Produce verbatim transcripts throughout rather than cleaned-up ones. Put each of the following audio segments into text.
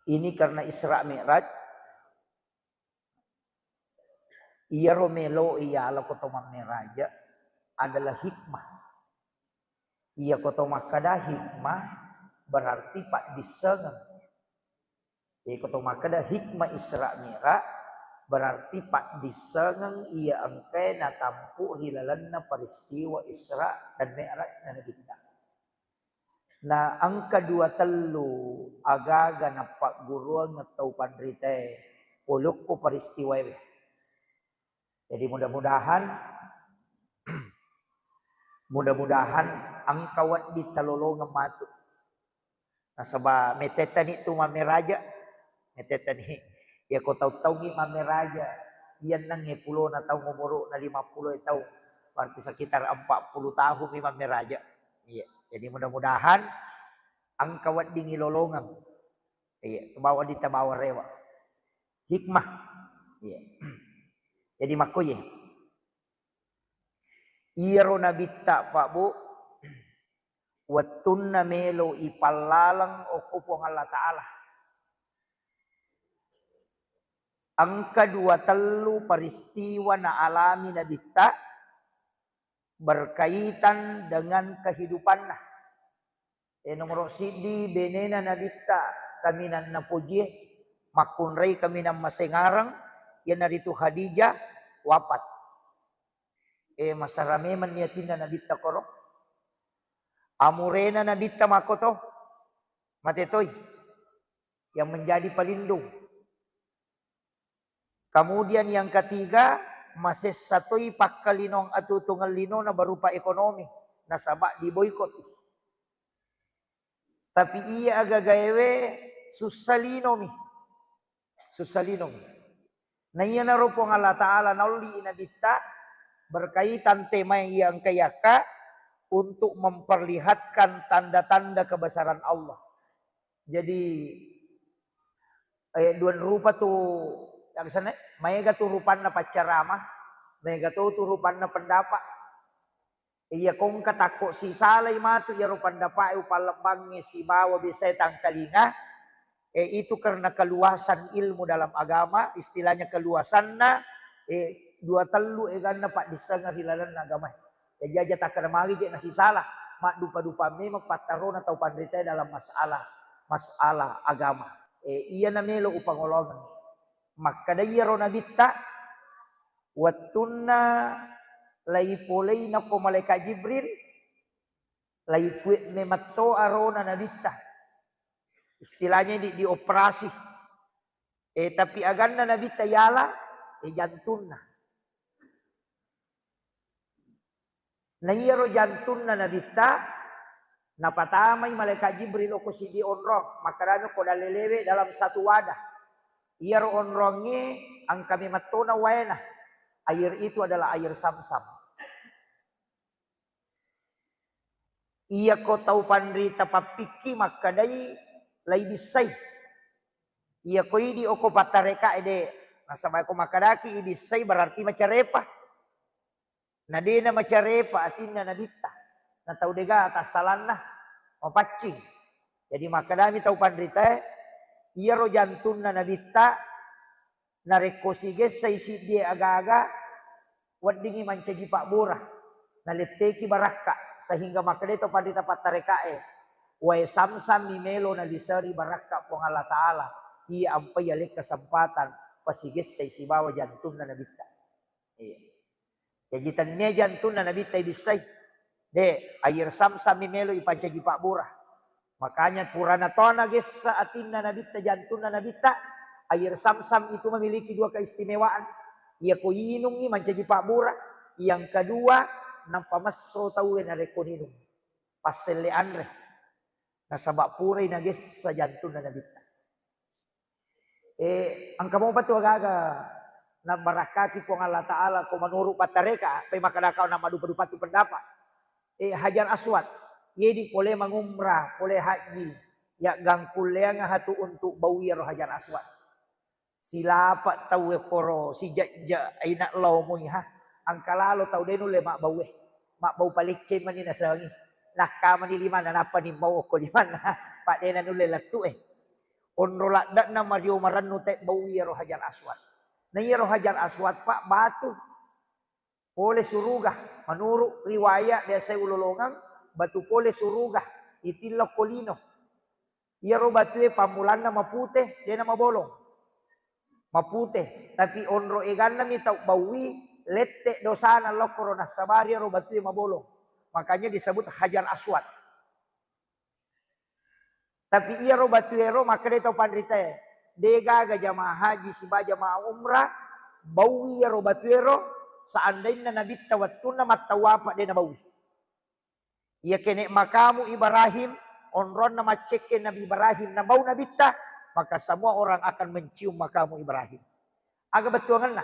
Ini karena Isra Mi'raj, iyaro melo iyala ko to mammeraja adalah hikmah. Iya ko to makkada hikmah berarti paddissengeng. Iya ko to makkada hikmah Isra Mi'raj berarti paddissengeng iya engkae natampu ri lalenna peristiwa Isra dan Mi'raj na Nabitta. Na engka dua tellu agaga nappagguruang tau panritae polokko peristiwae. Jadi mudah-mudahan, mudah-mudahan engka wedding talolongeng matu. Nasaba metettani tu mammeraja, metettani. Iya ko tau-taungi mammeraja, iya ennengnge pulona taung, umuruna lima puluh taung, berarti sekitar empat puluh tahun mi mammeraja. Iya. Jadi mudah-mudahan engka wedding ilolongeng. Iya, bawa dita bawa rewa. Hikmah. Iya. Jadi makko ye. Iyaro Nabitta, Pak Bu, wettunna melo ipallaleng okko Puang Allah Ta'ala. Engka dua tellu peristiwa naalami Nabitta berkaitan dengan kehidupanna. E, nomoro siddi, benena Nabitta kaminang napojie, makkunrai kaminang masengareng, iyanaritu Khadijah, wafat. E, masara memang ni atinna Nabitta koro. Amurena Nabitta makkoto, mate toi, yang menjadi pelindung. Kemudian yang ketiga, masessa toi pakkalinong atutungeng linona berupa ekonomi, nasaba diboikot. Tapi iya agagaewe sussa linomi. Sussa linomi. Na iyanaro Puang Allah Ta'ala naolli Nabitta berkaitan tema iya engka yakka untuk memperlihatkan tanda-tanda kebesaran Allah. Jadi, eh, dua rupa tu, yang sana, maega tu rupanna paccarama, maega to tu rupanna pendapat. Iya, ko engka takko sisalai matu iyaro pendapa'e upallebbangnge sibawa biasae tangkalinga, eh, itu karena keluasan ilmu dalam agama, istilahnya keluasanna, eh, dua tellu eganna paddissengeng ri lalenna agamae. Jaji aja takkeda magi je nasisala, maddupa-dupa memang pattarona tau panritae dalam masalah, masalah agama. Eh, iyana melo upangolongeng. Makkeda iyaro Nabitta, wettunna laipolei nako malaikat Jibril, laipue memetto arona Nabitta. Istilahnya di, dioperasi. Eh, tapi aganna Nabitta yala, eh, jantunna. Na iyaro jantunna Nabitta, napatamai malaikat Jibril okko siddi onrong, makkedami ko dalelewe dalam satu wadah. Iyaro onrongnge engka memettona waena. Air itu adalah air Zamzam. Iyako tau panrita pappikki makkedai laibissai. Iyako idi okko pattarekae de, nasaba ko makkedaki ibissai berarti macarepa. Na dena macarepa atinna Nabitta. Na tau dega tassalanna mapaccing. Jadi makkedami tau panritae, iyaro jantunna Nabitta, narekko sigessai siddie aga-aga, weddingngi mancaji pabbura, naletteki barakka, sehingga makkedai to panrita pattarekae, wae Zamzam mi melo naliseri barakka Puang Allah Ta'ala, iya ampai yaleng kesempatan pasigessai sibawa jantunna Nabitta. Iya. Jaji tennia jantunna Nabitta ibissai. De, air Zamzam mi melo ipancaji pabbura. Makanya purana to nagessa atinna Nabitta, jantunna Nabitta, air Zamzam itu memiliki dua keistimewaan. Iyako inungngi mancaji pabbura. Yang kedua, nappa messo tauwe narekko ninung. Passelle anre. Nasaba purai nagessa jantunna Nabitta. Eh, engka mopa tu aga-aga nabarakkaki Puang Allah Ta'ala ko menurut pattareka, pe makkedaka na maddupa-dupa tu pendapat. Eh, Hajar Aswad, yedi pole mangumrah, pole haji, ya gangkulleang hatu untuk bau iyaro Hajar Aswad. Silapa tau koro, sijajja, aina laomoi ha. Engka lalo tau de nulle mabbau e. Mabbau palecceng mani nasengi. Nakkamani limanna, nappa ni mau okko limanna. Pak de na nulle lettu e. Onro ladde'na mario marennu te bau iyaro Hajar Aswad. Na iyaro Hajar Aswad, Pak, batu pole suruga. Menurut riwayat biasa ulolongeng, batu pole suruga, itillo ko lino. Iyaro batue pammulanna mapute, dena mabolong. Mapute, tapi onro eganna mi tau baui, lette dosana lokkoro nassabari iyaro batue mabolong. Makanya disebut Hajar Aswad. Tapi iyaro batuero makkedai tau panritae, degaga jamaah haji siba jamaah umrah baui iyaro batuero, seandainna nabitta wettunna mattawafa de nabaui. Iya kene makamu Ibrahim, onronna maccekke Nabi Ibrahim nabau nabitta, maka semua orang akan mencium makamu Ibrahim. Aga bettuangenna?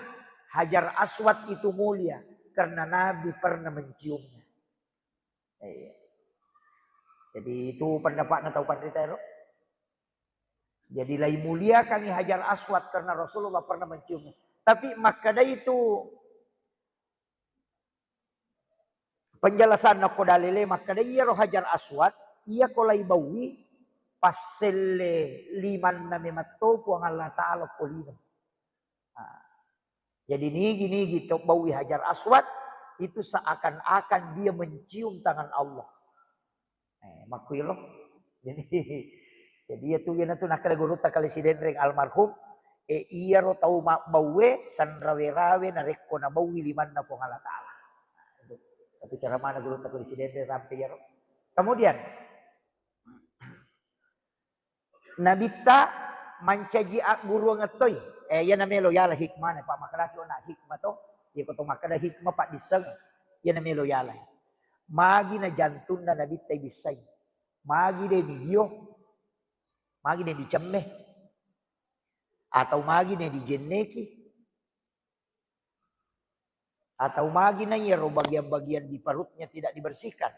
Hajar Aswad itu mulia karena Nabi pernah menciumnya. Iya. Jadi itu pendapatna tau panrita ero. Jadi lai muliakangi Hajar Aswad karena Rasulullah pernah menciumnya. Tapi makkeda itu penjelasanna ko dalile, makkeda iyaro Hajar Aswad, iya ko lai baui, passelle limanna memetto Puang Allah Ta'ala ko lino. Nah, jadi nigi-nigi to baui Hajar Aswad, itu seakan-akan dia mencium tangan Allah. Eh, makkuilo. Jadi, jadi iya tu, iya tu nakkeda gurutta Kali Sidenreng almarhum, eh, iyaro tau mabbaue sanrawe-rawe narekko nabaui limanna Puang Allah Ta'ala. Itu, itu ceramana gurutta Kali Sidenreng rampe iyaro. Kemudian, Nabitta mancaji agguruang ettoi. Eh, iya namelo yala hikmana, Pak, makkedaki ona hikmah to. Iya ko to makkeda hikmah, Pak, disseng. Iya namelo yala. Magi na jantunna Nabitta ibissai. Magi de ni dio. Magi de dicemme. Atau magi de dijenneki. Atau magi na iyaro bagian-bagian di perutnya tidak dibersihkan.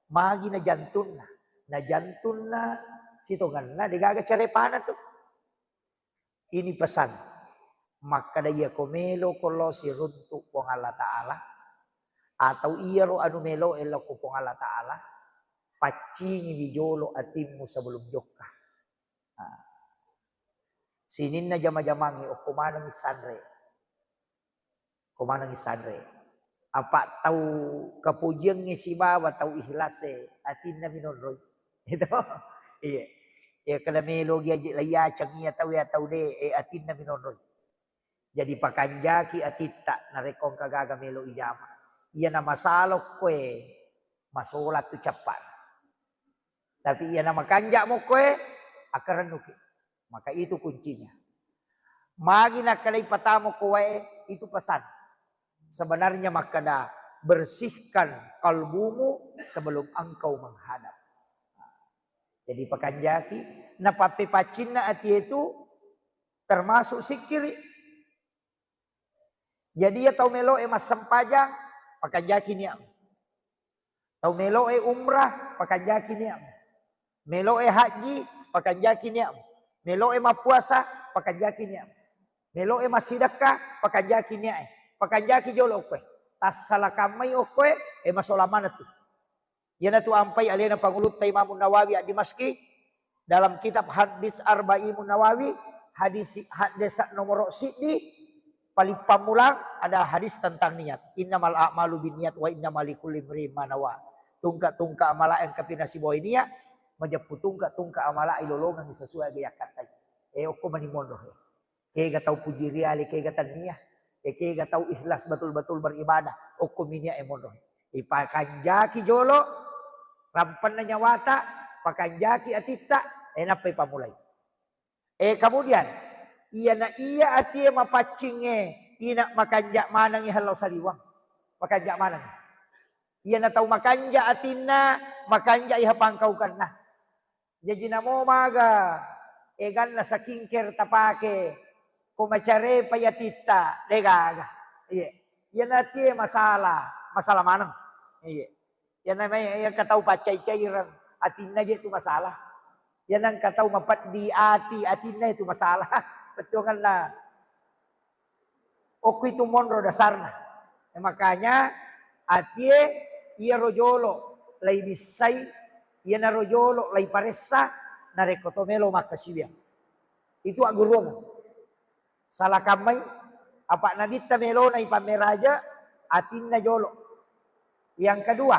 Magi na jantunna. Na jantunna sitongenna degaga carepana tu. Ini pesan. Makkeda iya ko melo ko lo siruntuk Puang Allah Ta'ala, atau iyaro anu melo e lo ko Puang Allah Ta'ala, paccingi wi jolo atimmu sebelum jokka. Nah. Sininna jama-jamangnge okko maneng sanre. Ko maneng sanre. Apa tau kapojiangnge sibawa tau ikhlas e, atinna minonroi. Itu. Iya. Iya, kada melo gi aje laiyaceng iya tau ya tau de, eh, atinna minonroi. Jadi pakanjaki atitta narekko engka gaga melo ijama. Iya na masalah koe masola tu cappa. Tapi iya na makanja mokko e, akkarennuki. Maka itu kuncinya. Magi nakkedai patamo ko wae, itu pesan. Sebenarnya makkeda, bersihkan kalbumu sebelum engkau menghadap. Jadi pakanjaki, napappepaccinna atie tu termasuk sikkiri. Jadi iya tau meloe massempajang, pakanjaki niatmu. Tau meloe umrah, pakanjaki niatmu. Meloe haji, pakanjaki niatmu. Meloe mappuasa, pakanjaki niatmu. Meloe massidekka, pakanjaki niae. Pakanjaki jolo okkoe. Tassalakamai okkoe, e masola maneng tu. Iyanatu ampai alena pangulutta Imam Nawawi ad-Dimasyqi dalam kitab Hadis Arba'in Nawawi, hadis, hadis nomor siddi, paling pammulang adalah hadis tentang niat. Innamal a'malu binniyat wa innama likulli imri'in ma nawa. Tungka-tungka amala engka pinasibawai niat, majeppu tungka-tungka amala ilolongang sesuai aga yakkattai. E okko mani monro. Kega tau puji riali, kega tennia. E kega tau ikhlas betul-betul beribadah. Okko minia e monro. Ipakanjaki jolo, rampenna nyawata, pakanjaki atitta, e nappai pamulai. E kemudian, iyana iya atie mapaccingnge, ina makanja manengi hallau saliwang. Makanja maneng. Iyana tau makanja atinna, makanja iha pangkaukenna. Jaji namo maga eganna skincare tapake ko macarepa atitta, degaga. Iye. Iyana atie masalah, masalah maneng. Iye. Iyana mai engka tau paccai-caireng, atinna je tu masalah. Iyana engka tau mapeddi ati, atinna itu masalah. Bettuanna. Okko itu monro dasarna. E, makanya atie iyaro jolo lai bissai, iyanaro jolo lai paressa, narekko to melo makkasiwiang. Itu agguruang. Salah kammai, apa Nabitta melona ipammeraja, atinna jolo. Yang kedua,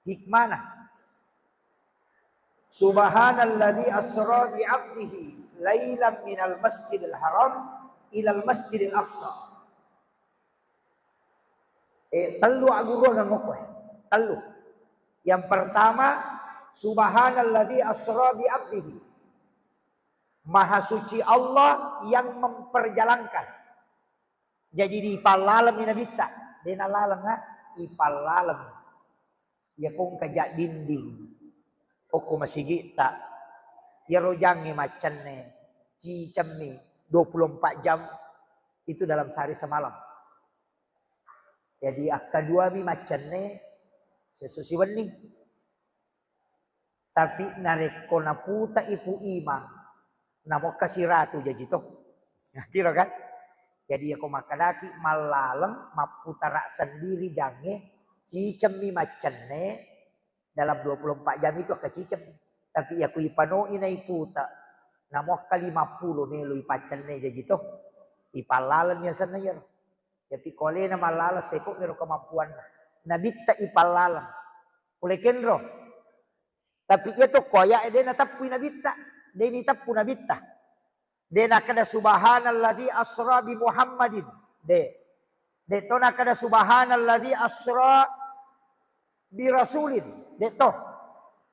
hikmana. Subhanalladzi asra bi abdihi lailan minal masjidil haram ilal masjidil aqsa. Eh, tellu agguruang okko, eh. Tellu. Yang pertama, subhanalladzi asra bi abdihi. Maha suci Allah yang memperjalankan. Jadi dipallaleng mi Nabitta, de' nalaleng, ha? Ipallaleng. Iya ko engka ja dinding. Okko masigitta. Iyaro jangnge maccenne, cicemmi dua puluh empat jam itu dalam sehari semalam. Jadi akkadua mi maccenne sesso siwenni. Tapi narekko naputa ipu imang, namokka siratu jaji to. Kiro kan? Jadi yako makkedaki mallaleng mapputara sendiri jangnge, cicemmi maccenne dalam dua puluh empat jam itu akka cicemmi. Tapi yako ipanoi naiputa, namokka lima puluh melo ipaccenne jaji to. Ipallaleng yasenna yaro. Tapi ko alena mallaleng seko mero kemampuanna. Nabitta ipallaleng. Pole kenro. Tapi iya to ko aya'e de' nateppui Nabitta. De' niteppu Nabitta. De' nakkeda subhanalladzi asra bi Muhammadin. De'. De' to nakkeda subhanalladzi asra bi rasulin. De' to.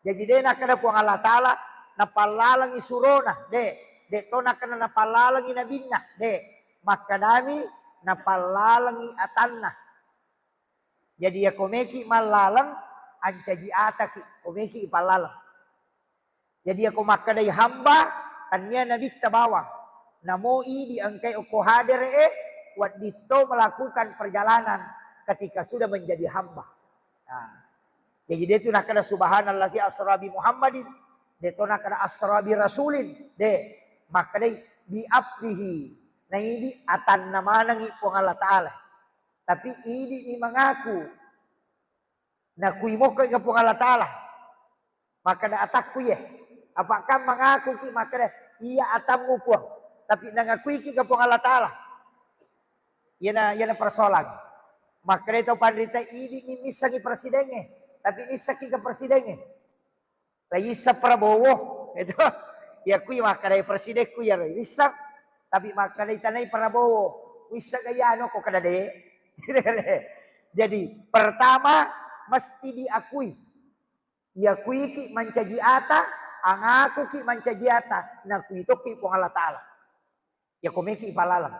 Jaji de' nakkeda Puang Allah Ta'ala napallalengi surona. De'. De' to nakkeda napallalengi nabinna. De'. Makkedami napallalengi atanna. Jadi yako meki mallaleng, ancaji ataki, ko meki ipallaleng. Jadi yako makkedai hamba, tania Nabitta bawang. Namo idi engkai okko hadere e, wedding to melakukan perjalanan ketika sudah menjadi hamba. Nah, jadi de' tu nakkeda subhanalladzi asra bi Muhammadin, de' to nakkeda asra bi rasulin, de'. Makkedai bi abdihi. Naidi atanna manengi Puang Allah Ta'ala. Tapi idi ni mangaku. Nakui mokko ika Puang Allah Ta'ala. Makkeda atakku ye. Apa kan mangaku ki makkeda iya atammu Puang. Tapi nangakui ki ka Puang Allah Ta'ala. Iyana, iyana persoalan. Makkeda tau panrita idi ni missengi presidengnge. Tapi nissaki ke presidengnge. Laissa Prabowo, itu. Ya kui makkedai presidekku ya, risseng. Tapi makkedai tanai Prabowo, wissa gayano ko kada de. Jadi pertama mesti diakui. Yakui ki mancaji ata, angaku ki mancaji ata, nakui tokki Puang Allah Ta'ala. Ya komeki palaleng.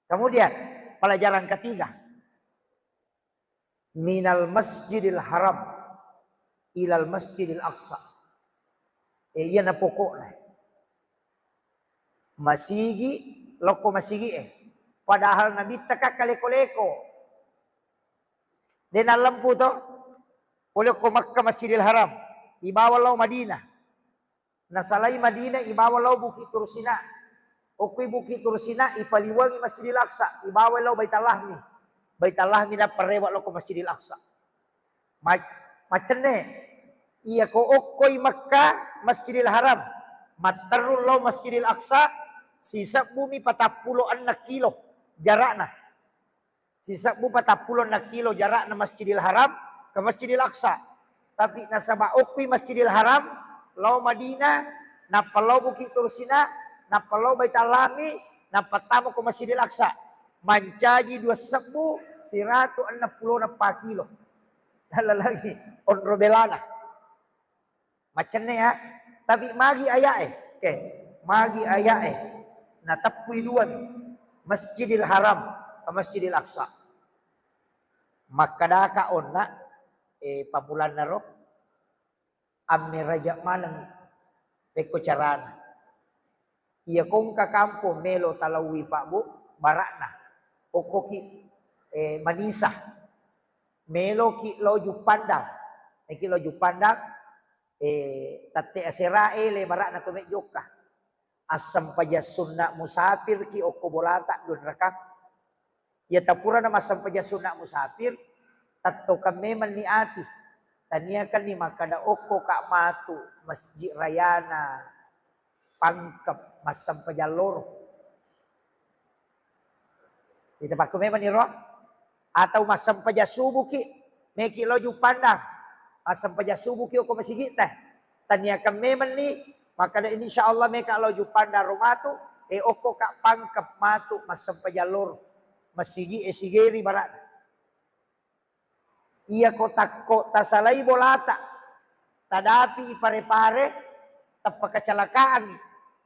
Kemudian pelajaran ketiga, minal masjidil haram ilal masjidil aqsa. Eh, iyana pokokna. Masigi, lokko masigi eh. Padahal nabitta kakka leko-leko. De nallempu to. Pole okko Makkah Masjidil Haram. Ibawa lao Madinah. Nasalai Madinah ibawa lao Bukit Tursina. Okkoi Bukit Tursina ipaliwangi Masjidil Aqsa, ibawa lao Baitul Lahmi. Baitul Lahmi nappa rewe lao ko Masjidil Aqsa. Ma-, maccenne, iya ko okkoi Mekka Masjidil Haram, matterru lao Masjidil Aqsa, sisebbumi patappulo enneng kilo jarakna. Sisebbu patappulo enneng kilo jarakna Masjidil Haram ke Masjidil Aqsa. Tapi nasaba okkui Masjidil Haram, lao Madinah, nappa lao Bukit Tursina, nappa lao Baitul Lahmi, nappa tama ko Masjidil Aqsa. Mancaji dua sebbu siratu enneng pulo eppa kilo. Nalalangi onro belana. Maccenne ya, tapi magi aya'e. Oke, magi aya'e. Nateppui dua mi. Masjidil Haram, Masjidil Aqsa. Makkadaka onna, eh, pamulanna ro, ammeraja maneng pekko carana. Iya kongka kampong melo talaui Pak Bu, barakna. Okkoki, eh, Manisa. Meloki lao Juppandang. Eki lao Juppandang, eh, tette asera ele barakna ko mejjokka. Assempajang sunna musafirki okko bolata dua rakang. Iya tapurana massempajang sunna musafir, tettokeng memang ni ati. Taniakan ni makkada okko ka matu masjid rayana Pangkep massempajang loro. Itepakku memang niro. Atau massempajang subuki, meki lo Juppandang. Massempajang subuki okko masigi teh. Taniakan memang ni, maka da insya Allah meka lo Juppandang ro matu, e okko ka Pangkep matu massempajang loro. Masigi e Sigeri barak. Iyako takko tasalai bolata, tadapi i pare-pare, tappa kecelakaan,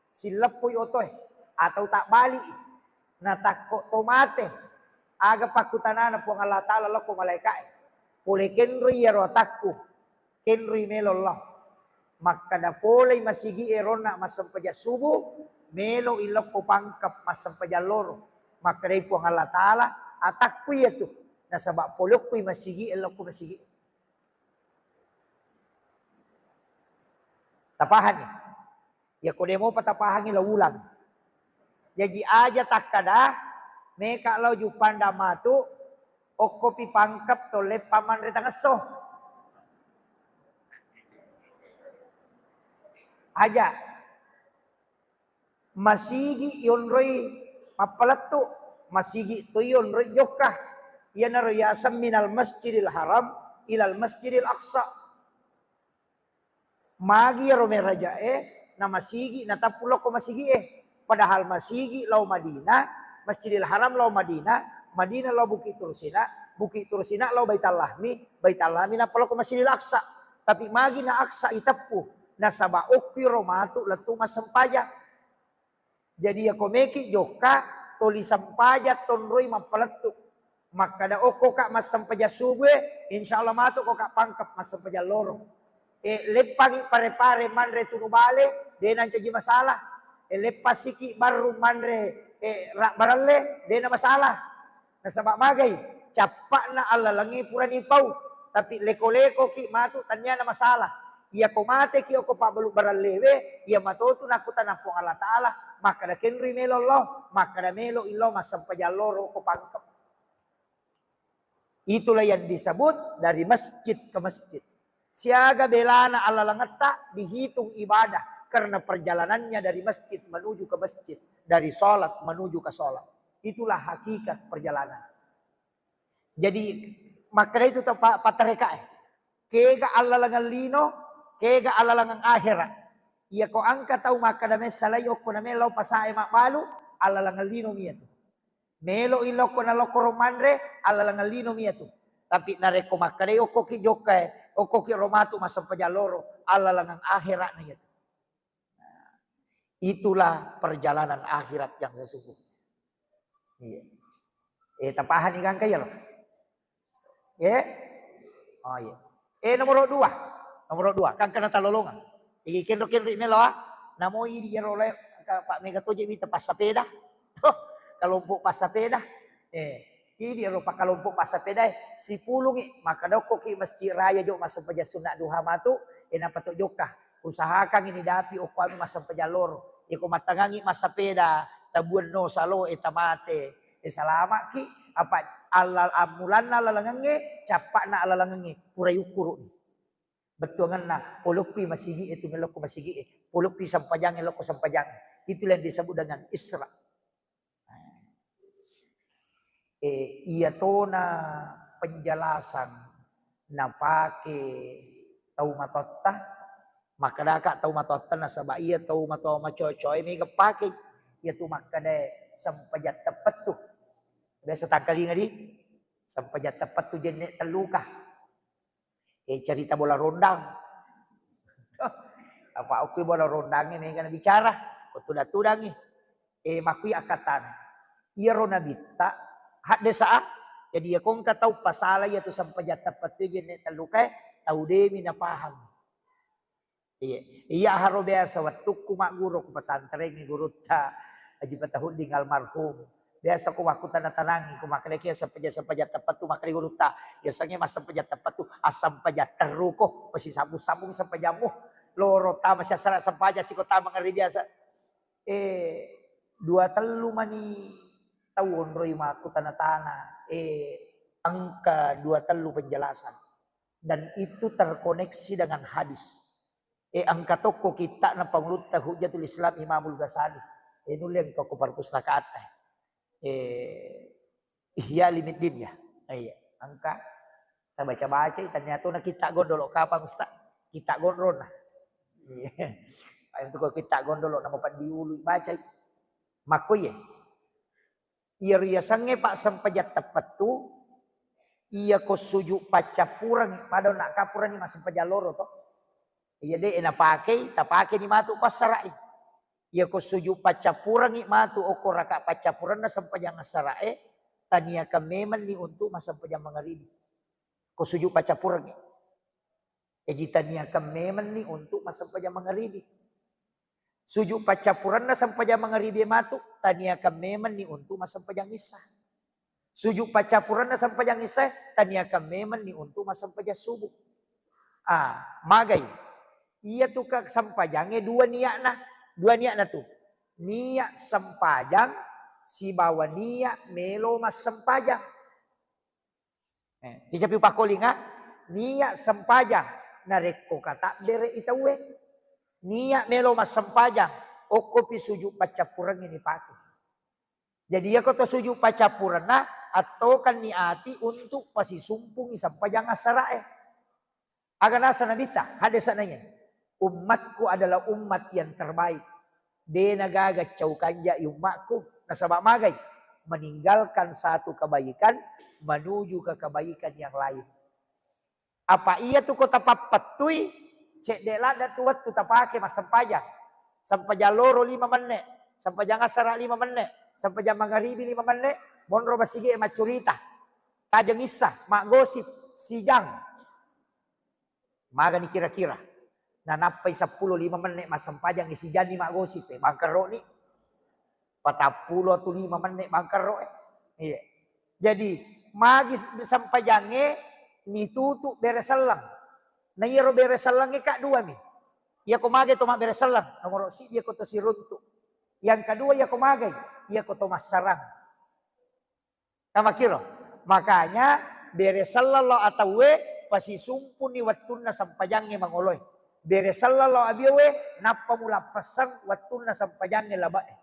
silleppui otoe, atau tabbali i, natakko to mate, aga pakkutanana Puang Allah Ta'ala lokko malaeka'e, pole kenroi iyaro atakku, kenroi melo Allah. Makkeda polei masigi e ronna massempajang subuh, melo i lokko Pangkep massempajang loro. Makkedai Puang Allah Ta'ala, atakku iyatu. Nasaba polokkui masigi e lokko masigi. Tapahanni? Iyako demopa tapahangi, lo ulang. Jaji aja takkada, meka lao Juppandang matu, okkopi Pangkep to leppa manre tangesso. Aja. Masigi yonroi mappalettu, masigi to yonroi jokka. Iyanaro yaseng minal Masjidil Haram ilal Masjidil Aqsa. Magi iyaro merajae, na masigi, natappu lokko masigie. Padahal masigi lao Madinah, Masjidil Haram lao Madinah, Madinah lao Bukit Tursina, Bukit Tursina lao Baitallahmi, Baitallahmi nappa lokko Masjidil Aqsa. Tapi magi na Aqsa iteppu, nasaba okkiro matu lettu massempajang. Jadi iyako meki jokka, toli sempajang tonroi mappalettu. Makkada okko ka massempajang subuh e, insya Allah matu ko ka Pangkep massempajang loro. E, leppangi pare-pare manre tunu bale, de nancaji masalah. E, leppasiki barru manre, e, ra-, baralle, de na masalah. Nasaba magai, cappa'na allalengnge purani pau, tapi leko-lekoki matu tanniana masalah. Iyako mateki okko pabbalu barallewe, iya matotu nakkutana Puang Allah Ta'ala, makkada kenroi melo Allah, makkada melo illo massempajang loro ko Pangkep. Itulah yang disebut dari masjid ke masjid. Siaga belana allalengetta dihitung ibadah karena perjalanannya dari masjid menuju ke masjid, dari sholat menuju ke sholat. Itulah hakikat perjalanan. Jadi, makkeda itu to pa-, patarekae. Kega allalengeng lino, kega allalengeng akhera. Iyako engka tau makkeda messalai okko na mellau pasae mabbalu, allalengeng lino miyatu. Melo i lokko na lokko ro manre, allalengeng lino miyatu. Tapi narekko makkedai okkoki jokkae, okkoki ro matu massempajang loro, allalengeng akhera na iyatu. Itulah perjalanan akhirat yang sesungguhnya. Iya. Eh, tapahani gangka iya lo? Eh? Oh iya. Eh, nomor dua. Nomor dua. Kan kena talolongan. Iki kenro-kenro melo, ah. Namo idi iyaro le, ka, Pak Mega Toje wita passapeda. Toh, kelompok passapeda. Eh, idi iyaro pakkelompok passapeda, eh. Sipulungi, maka dokkoki Masjid Raya jo massempajang sunna duha matu, eh, napato jokka. Usahakan ini dapi okko anu massempajang loro. Iko mattangangi massapeda, tabuanno salo e tamate. E salamaki, apa allal-, ammulanna lalangengnge, cappa'na lalangengnge, pura yukkuru'ni. Bettuangenna, polokkui masigi e, tu melokko masigi e, polokkui sempajang e, lokko sempajang e. Itulah yang disebut dengan Isra. Eh, iya tona penjelasan napake tau matoatta, makkedaka tau matoatta nasaba iya tau matoa macoa-coa e mega pake. Iya tu makkeda sempajang teppettu. Biasa tangkalinga di sempajang teppettu jenne telluka. Eh, cerita bola rondang. Apa okui bola rondangnge mega nabicara, ko tudang-tudangngi. Eh, makkui akkattana. Iyaro nabitta, haddesa a. Jadi, iya kongka tau pasala iya tu sempajang teppettu jenne tellukae, tau demi napahang. Iya. Iya haro biasa wettukku magguru ku pesantrengnge gurutta Haji Fatahuddin almarhum. Biasa ko wakkutana-tanangi, ko makkedaki sempajang-sempajang teppettu, makkeda gurutta, yasengnge massempajang teppettu, assempajang terru ko, masisambung-sambung sempajammu. Loro tama siassara sempajang siko tama ngeri biasa. Eh, dua tellu mani tau onroi makkutana-tana. Eh, engka dua tellu penjelasan. Dan itu terkoneksi dengan hadis. E, engka tokko kitta'na pangulutta Hujjatul Islam Imamul Ghazali. E, nulle engka ko perpustakatta. E, Ihya Ulumuddin ya. E, iya. Engka tabaca-bacai, tania tona kitta gondolo kapang Ustaz. Kitta gondrona. Iya. Ayo tu ko kitta gondolo nama paddiulu bacai. Makko iye. Iyaro riasengnge passempajang teppettu, iyako sujud paccappurengngi, pada nakkappurengni massempajang loro to. Iya de' napakei, tapakeni matu ko assara'i. Iyako sujud paccappurengngi matu okko raka paccappurenna sempajang assara'e, taniakan memenni untuk massempajang mangaribi. Ko sujud paccappurengngi. Jaji taniakan memenni untuk massempajang mangaribi. Sujud paccappurenna sempajang mangaribi matu, taniakan memenni untuk massempajang isya. Sujud paccappurenna sempajang isya, taniakan memenni untuk massempajang subuh. Ah, magai. Iya tu ka sempajangnge dua niatna, dua niatna tu. Niat sempajang sibawa niat melo massempajang. Eh, kicapi pakkolinga, niat sempajang narekko katabbere'i tauwe. Niat melo massempajang, okkopi sujud paccappurengnge nipake. Jadi iyako to sujud paccappurenna, attokanni ati untuk pasisumpungi sempajang assara'e. Aga nasa Nabitta, hadis naiya, "Umatku adalah umat yang terbaik. De' nagaga cau kanjai umatku." Nasaba magai? Meninggalkan satu kebaikan menuju ke kebaikan yang lain. Apa iya tu ko tapappettui, cedde' ladda tu wettu tapake massempajang. Sempajang loro lima menne', sempajang assara lima menne', sempajang mangaribi lima menne', monro masigi e maccurita. Tajeng issa, maggosip, sijang. Magani kira-kira. Nanappai seppulo lima menne' massempajang, sijanni maggosip, eh, bangkeroni. Patappulo tu lima menne' bangkero, eh. Iya. Jadi, magi sempajangnge mitutu bere selleng. Na iyaro bere sellengnge ka dua mi. Iyako mage to mabbere selleng, nomoro siddi iyako to siruntu. Yang kedua iyako mage, iyako to massarang. Namakiro. Makanya, bere selleng lao atauwe, pasisumpuni wettunna sempajangnge mangoloe. Bere selleng lao abiowe, nappa mulappesseng wettunna sempajangnge labe'e.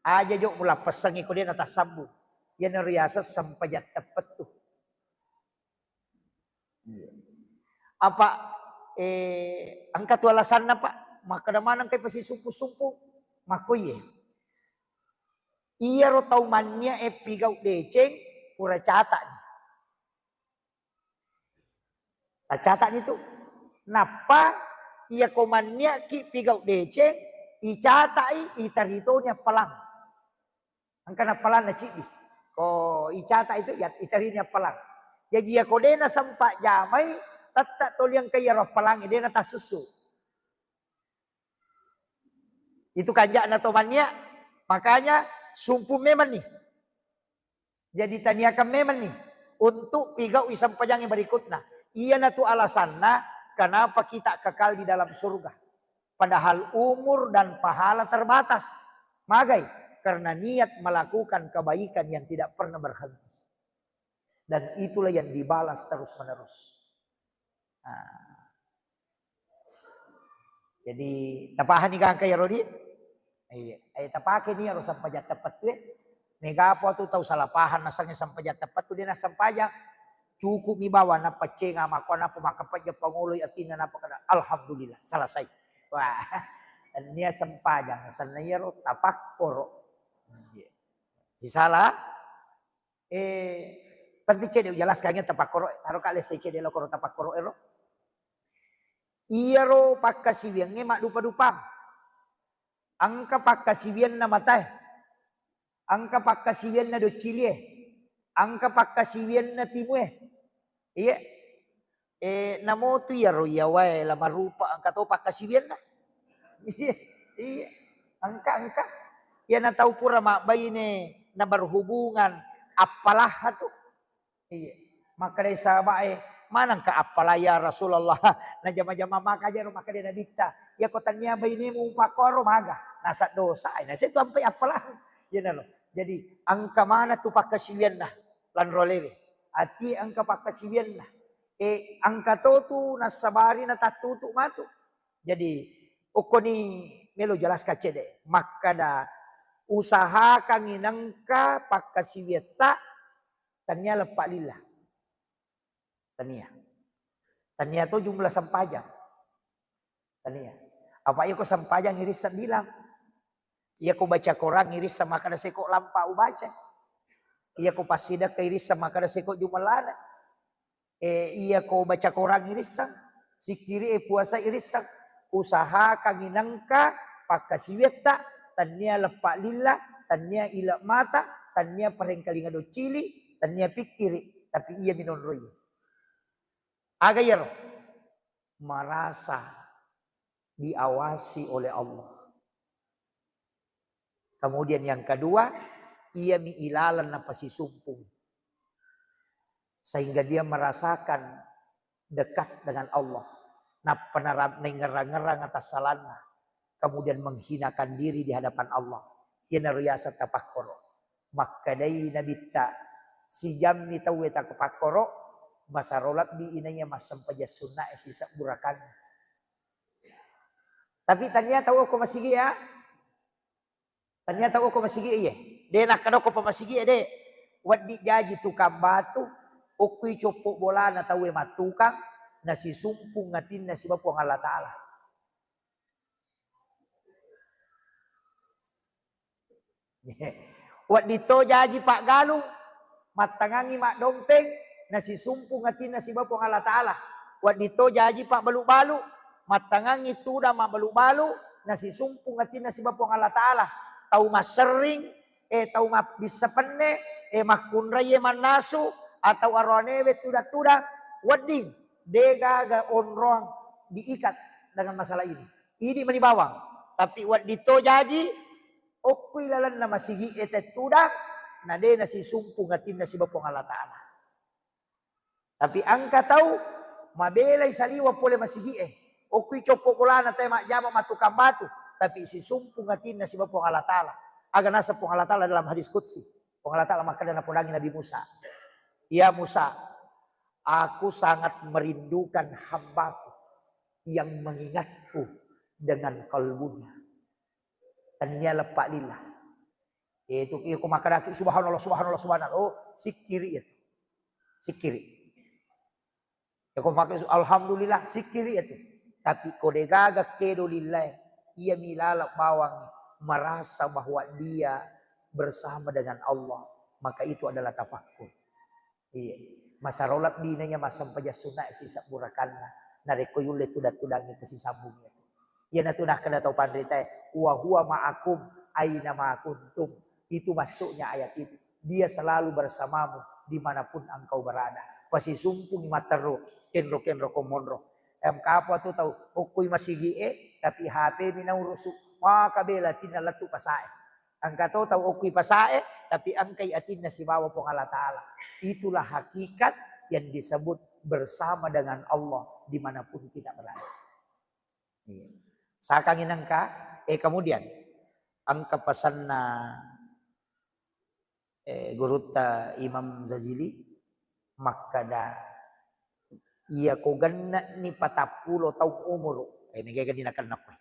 Aja jo mulappessengngi ko de' natassambung. Iyana riaseng sempajang teppettu. Iya. Apa, eh, engka tu alasanna, Pak? Makkeda maneng engka pasisumpu-sumpu? Makko iye. Iyaro tau mannia e pigau deceng, pura cata'ni. Tacata'ni tu. Nappa, iyako manniaki pigau deceng, icata'i, itaritoni appalang. Engka nappalang na ciddi. Ko icata itu, ya, itarini appalang. Jaji, iyako de' nasempa jamai, tette' toli engka iyaro appalangnge, de' natassussu. Itu kanja'na to mannia, makanya sumpu memenni. Jadi, taniakan memenni untuk pigau'i sempajangnge berikutna. Iyanatu alasanna kenapa kita kekal di dalam surga. Padahal umur dan pahala terbatas. Magai? Karena niat melakukan kebaikan yang tidak pernah berhenti. Dan itulah yang dibalas terus-menerus. Nah. Jadi, tapahani gangka iyaro di? Iya. Eh, tapakeni iyaro sempajang teppettu e. Mega apa tu tau salah paham, nasengnge sempajang teppettu de' nassempajang. Cukup mi bawang nappa cenga, makko nappa makkapajang pangoloi atinna, nappa kada, "Alhamdulillah, selesai." Wah, nia sempajang, nasenna iyaro tapakkoro. Iya. Sisala, eh, penting cedde' ujelaskangngi tapakkoro, taro ka lesse cedde' lokoro tapakkoro ero. Iyaro pakkasiwiangnge maddupa-dupang. Engka pakkasiwianna matae, engka pakkasiwianna doccilie, engka pakkasiwianna timue. Iya. Eh, namotu iyaro iyawae la marupa, engka to pakkasiwianna. Iya, iya. Engka, engka. Iyana tau pura mabbaine na berhubungan, appalaha tu. Iya. Makkedai sahaba'e, "Manengka appala ya Rasulullah?" Najama-jama maka jaro, makkedai Nabitta, "Iyako tania bainemu upakkoro maga, nasa dosa, nasa itu ampai appala." Iyanaro. Jadi, engka mana tu pakkasiwianna lanro lewe. Ati engka pakkasiwianna. Eh, engka to tu nassabari natattutu matu. Jadi, okkoni melo jelaskan cedde. Makkada, usahakangngi nengka pakkasiwiatta, tania leppa lillah. Tania. Tania to jumlah sempajang. Tania. Apa iya ko sempajang irisseng bilang. Iya ko baca Quran irisseng makkada seko lampa ubaca. Iya ko passidekka irisseng makkada seko jumellana. Eh, iya ko baca Quran irisseng, sikkiri e puasa irisseng. Usahakangngi nengka pakkasiwiatta, tania leppa lillah, tania ile mata, tania parengkalinga doccili, tania pikkiri, tapi iya minonroi. Aga iyaro? Merasa diawasi oleh Allah. Kemudian yang kedua, iyami ilaleng napasisumpung. Sehingga dia merasakan dekat dengan Allah. Nappa nara-, naingngerang-ngerang atassalanna. Kemudian menghinakan diri di hadapan Allah. Iyanaro yaseng tapakkoro. Makkedai Nabitta, sijammi tauwe tapakkoro, masaro lebbi inaiya massempajang sunnae sisebbu rakanna. Tapi tania tau okko masigi ya. Tania tau okko masigi iye. De nakkadokko pa masigi de. Weddi jaji tukang batu, okkui coppo bolana tauwe mattukang, nasisumpung atinna siba Puang Allah Ta'ala. Wedding to jaji paggalung, mattangangngi maddompeng, nasisumpung atinna siba Puang Allah Ta'ala. Wedding to jaji pabbalu-balu, mattangangngi tudang mabbalu-balu, nasisumpung atinna siba Puang Allah Ta'ala. Tau masserring, eh, tau mabbissa penne, eh, makkunrai mannasu, atau aroanewe tudang-tudang, wedding, degaga onroang diikat dengan masalah ini. Idi mani bawang. Tapi wedding to jaji, okkui lalenna masigi e tettudang, na de nasisumpung atinna siba Puang Allah Ta'ala. Tapi engka tau mabelai saliwa pole masigi e. Okkui coppo bolana te majjama mattukang batu, tapi sisumpung atinna siba Puang Allah Ta'ala. Aga naseng Puang Allah Ta'ala dalam hadis qudsi. Puang Allah Ta'ala makkeda napodangi Nabi Musa. Ya Musa, aku sangat merindukan hambaku yang mengingatku dengan kalbunya. Tania leppa lillah. Itu iya ko makkedaki subhanallah, subhanallah, subhanallah. Oh, sikkiri itu. Sikkiri. Ya ko makke su-, alhamdulillah, sikkiri itu. Tapi ko degaga kedo lillah, iya milaleng bawang merasa bahwa dia bersama dengan Allah, maka itu adalah tafakkur. Iya. Masaro lebbi naiya massempajang sunna sisebbu rakanna. Narekko yulle tudang-tudangi pasisambung itu. Iyanatu nakkeda tau panritae, "Wa huwa ma'akum aina ma kuntum." Itu maksudnya ayat itu. Dia selalu bersamamu dimanapun engkau berada. Pasisumpungi matteru, kenro-kenro ko monro. Em, kapo tu tau okkoi masigi e, tapi H P mi naurusu. Maka bela tinna lettu pasae. Engka to tau okkoi pasae, tapi engkai atinna sibawa Puang Allah Ta'ala. Itulah hakikat yang disebut bersama dengan Allah dimanapun kita berada. Iya. Sakangi nengka, eh, kemudian engka pesanna, eh, gurutta Imam Zazili makkeda, iya ko genne'ni patappulo taung umuru, eh, nega gani nakenna koe.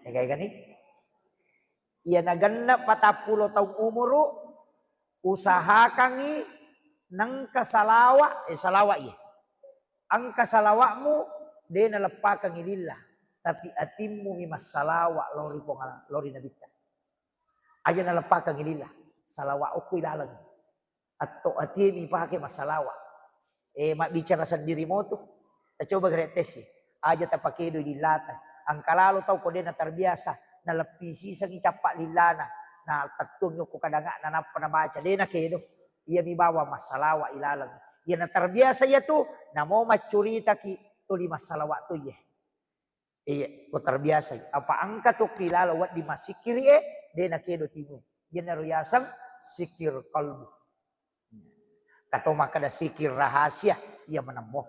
Nega gani? Iya nagenna patappulo taung umuru, usahakangi nengka salawa, eh, salawa iya. Engka salawa'mu, de naleppakangi lillah, tapi atimmu mi massalawa lao ri Puang Allah, lao ri Nabitta. Aja naleppakangi lillah, salawa okko ilaleng. Atto atie mi pake massalawa. Eh, mabbicara sendiri motu. Tacoba gare tesi. Aja tapakedo lillata. Engka lalo tau ko de naterbiasa, naleppi sisengi cappa lillana. Na tettuang yokko kadangana nappa nabaca, de nakedo. Iya mi bawa massalawa ilaleng. Iya naterbiasa iya tu, namo maccuritaki tuli massalawa tu iye. Iya, ko terbiasai. Apa engka tokki lalo wedding massikkiri e, de nakedo timu. Iyanaro yaseng sikir kalbu. Kato makkeda sikir rahasia, iya menemmo.